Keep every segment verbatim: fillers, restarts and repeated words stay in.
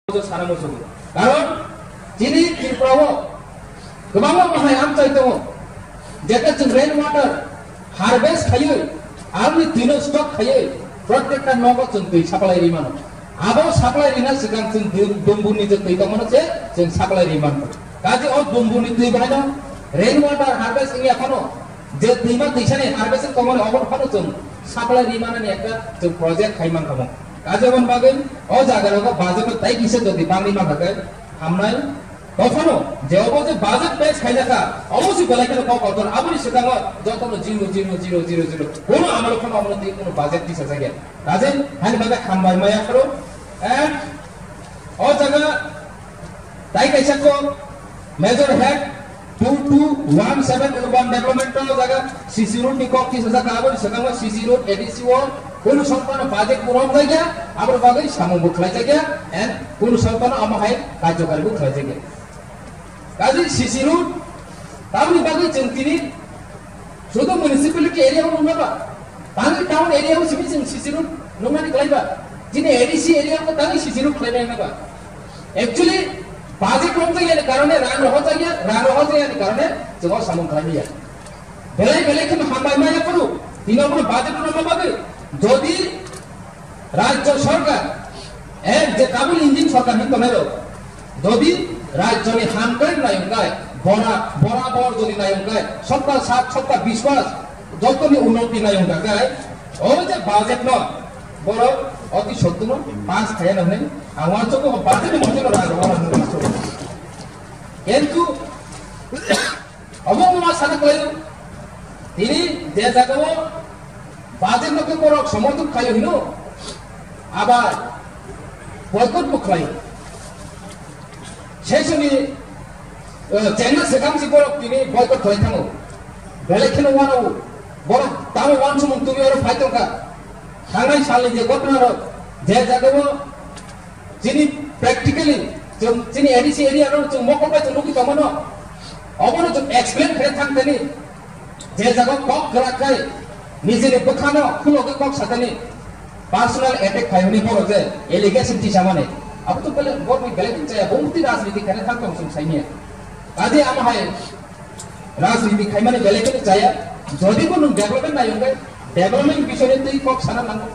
Sana muchungo. Karon chini Tripura o kwbangma bahai amchai tongo. Jeta chwng rain water harvest khaiwi, aroni twino stock khaiwi, protekta nogo chwng twi supply ri mano. Abo supply rina swkang chwng dum-, dumbuni je twi tongmano se chwng supply ri mano. Kaje o dumbuni twi bahaino rain water harvest wngya phano je twima twisani harvest tongmani obo phano chwng supply ri manani ekta chwng project khai mankha mo. Kaje oboni bagwi o jaga rogo budget o tai kisa jodi bangwi mankha khe hamnai. Tophano je obo je budget pass khaijakha, obo se belai kheno kok kotor, aboni swkango jotono zero, zero, zero, zero, zero. Kono amalo phano omono tei kono budget tisajakya. Kaje hani bagwi hambai maya pharo. And o jaga tai kaisa kok Major Head two two one seven Urban Development o jaga C C road ni kok tisajakha, aboni swkango C C road A D C o kono sompano budget bo romjakya, aboni bagwi samung bo khlaijakya, and kono sompano amo hai karjokari bo khlaijakya. Kaje C C road, tamni bagwi chwng tini sudu municipality area o nungna ba, tangwi town area o simi chwng C C road nungnani kwlai ba, chini A D C area o tangwi C C road khlainai na ba. Actually, budget romjakya ni karone, rang rohorjakya, rang rohorjakya ni karone chwng o samung khlai maya. Belai belai kheno hambai maya phuru, tini obono budget romna bagwi, jodi Rajya Sarkar, ek je double engine sarkar hin tongnai rok, jodi rajyoni hamkrai nai wngkha, bora-, borabor jodi nai wngkha, sabka saath, sabka vishwas, jotoni unnoti nai wngkha khe, o je budget no borok oti sotto no pass khaiya na hwnwi ang uansukgo, o budget ni mote no rang rok no hinwi uansukgo. Kintu Obo wngma sana khlaio. Tini je jagao budget no khe borok somorthon khlaio hino, abar boycott bo khlaio. Session ni, eh, chengna swkang si borok tini boycott khlai thango. Belai kheno wano borok tamo wansukmung tubui oro phai tongkha. Thangnai salni je ghotona rok je jagao Chini practically, chwng chini A D C area no chwng mokol bai chwng nugwi tongmano. Obono chwng explain khe thang tani. Je jaga kok kwrak khai, nijini bwkhano khulogwi kok satani. Personal attack khai hwnwi borok je allegation tisamani. Abo to bele borokni belai chaya, bo muti rajniti khe thang tong chwng saimanya. Kaje amo hai Rajniti khaimani belai kheno chaya. Jodi bo nwng development nai wngkhe, development bisoi twi kok sana nango.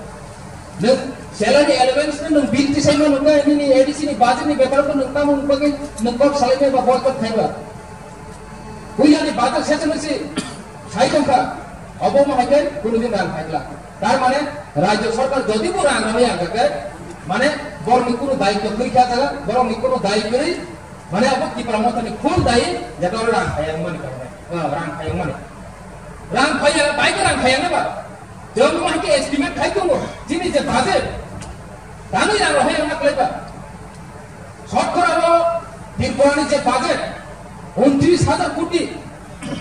Nwng salary allowance no nwng bill tisai mano wngkhe, nini A D C ni budget ni bepar o nwng tamo wngkhe nwng kok salai ba boycott khaiba. Puila ni budget session si sai tongkha, obo mo hai khe kunu din rang phaikla. Tar mane rajya sarkar jodi bo rang rwmani ang khe, mane borok ni kunu daityo kwrwi kha jaga, borok ni kunu daityo kwrwi Mane abo Tipra Motha ni full dai, jeta oro rang phaiya wngmani karone. Ah, rang phaiya wngmani. Rang phaiya, bai khe rang phaiya na ba? Jom mo hai khe estimate khai tongo. Chini je budget, tangwi rang rohai wngna khlai ba? Sotkora o Tripura ni je budget, untris hajar koti,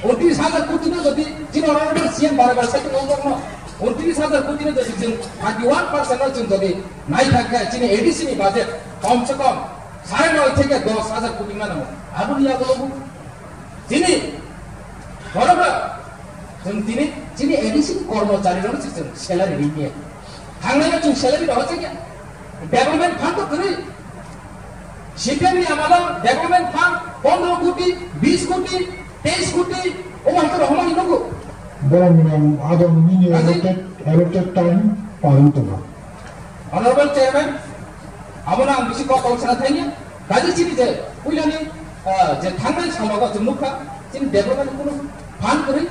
untris hajar koti no jodi chini honorable C M bar bar sai tongmo no, untris hajar koti no jodi chwng thirty one percent no chwng jodi nai thang khe chini A D C ni budget kom se kom Sare noi theke dos hajar koti mano. Aboni yago logo. Chini, borok rok, chwng tini, chini A D C ni kormochari rok se chwng salary ri ya. Thangnai chwng salary rok se ya. Development fund to kwrwi. C P M ni amalo development fund pondro koti, bis koti, teis koti, o hai to rohormani nugo. Borok ni nang adon nini Kaji? Allotted, allotted time parung tongo. Honorable Chairman, abono ang bisi kok kok sana thangya. Kaje chini je puilani, ah, je thangnai salogo chwng nukha, chini development ni kunu fund kwrwi.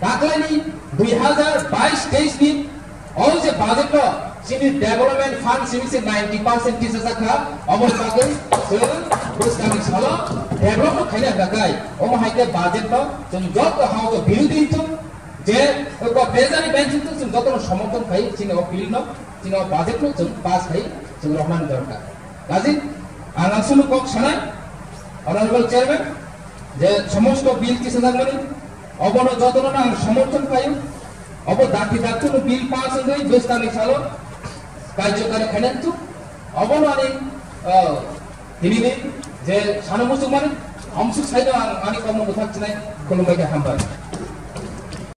Daklaini dui hazar bais teis ni o je budget no chini development fund simi se ninety percent tisa jakha, obo bagwi chwng bwskangni salo develop no khaina hwnkha khai. Omo hai khe budget no chwng joto hao to birodhi hinthung, je ko treasury bench hinthung chwng jotono somorthon khai chini o bill no. Chini o budget no chwng pass khai chwng rohornani dorkar. Kaje ang aswkno kok sanai, Honorable Chairman, je somosto bill tisajakmani, obono jotono ang somorthon khlaio, obo dakti dakti no bill pass wngwi bwskangni salo karjokari khainani thung, obono ani, ah, tinini je sana muchungmani, amsuk saino ang ani kokno mwthak chinai, khulumbai khe hambai.